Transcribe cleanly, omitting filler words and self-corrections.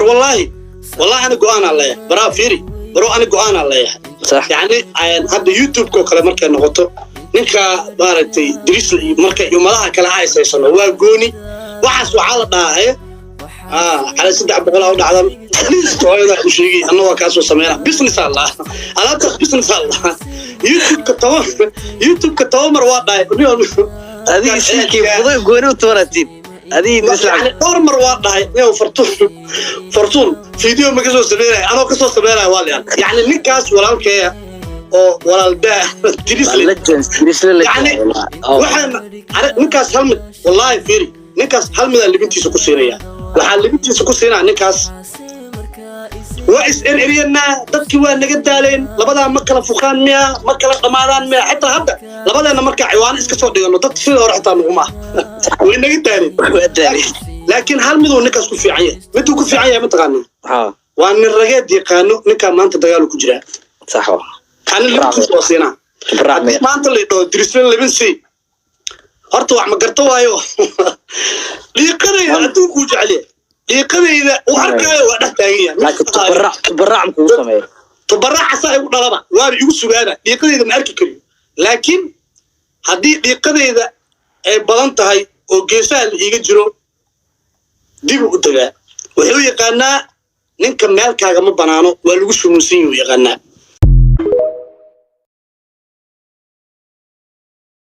War wallaahi, wallaahi, ani go'aanaa leeyahay, baraa fiiri baro, ani go'aanaa leeyahay. Yacni hadda YouTube-ka oo kale markay noqoto, ninka maaragtay Dirisle iyo marka iyo madaha kale hayshaysano waa gooni. Waxaas waxaa la dhahaa haye cala 300 u dhacdan, please, hooyada u sheegay, anna waa kaasoo sameynaa. Business aa lahaa alaabtaas, business aa lahaa. YouTube-ka 10, YouTube-ka 10 mar waa dhahay. Adiga siikii fuday gooni u tuuratiin adiga Dirisle. Yani dhowr mar waa dhahay, niyow Fartuun, Fartuun video ma kasoo sameynaya, anoo kasoo sameynaya waa layaal. Yani ninkaas walaalkeeya oo walaaldaa Dirisle. Legends Dirisle. Yani legend. Waxaan ninkaas hal mid, wallaahi, fiiri, ninkaas hal midaan libintiisa ku siinaya. Waxaa libintiisa ku siinaa, ninkaas waa is ereryanaa, dadkii waa naga daaleen, labadaa ma kala fuqaan miya, ma kala dhammaadaan miya? Xitaa hadda labadeena markaa ciwaano iska soo dhigano, dadka sidii hore xitaa naguma ah, way naga daaleen. Waa daalay. Laakiin hal miduu ninkaas ku fiican yahay, miduu ku fiican yahay mataqaanaa? Ha. Waa nin rageed yaqaano. Ninkaa maanta dagaalu ku jiraa. Sax wa. Ani libintiisa waa siinaa. Tabaraac. Haddii maanta la dhaho Dirisle libin sii, horta wax ma garto waayo, dhiiqadayda adduunkuu jecel yahay, dhiiqadayda uu arkaayo waa dhex taagan yahay. Laakiin tabaraac, tabaraac ma kugu sameeyo? Tubaraaca saa igu dhalaba, waaba igu sugaaba, dhiiqadayda ma arki kariyo. Laakiin haddii dhiiqadayda ay badan tahay oo geesaha la iiga jiro, dibu u degaa. Wuxuu yaqaanaa ninka meelkaaga ma banaano, waa lagu shumuunsan yahu yaqaanaa.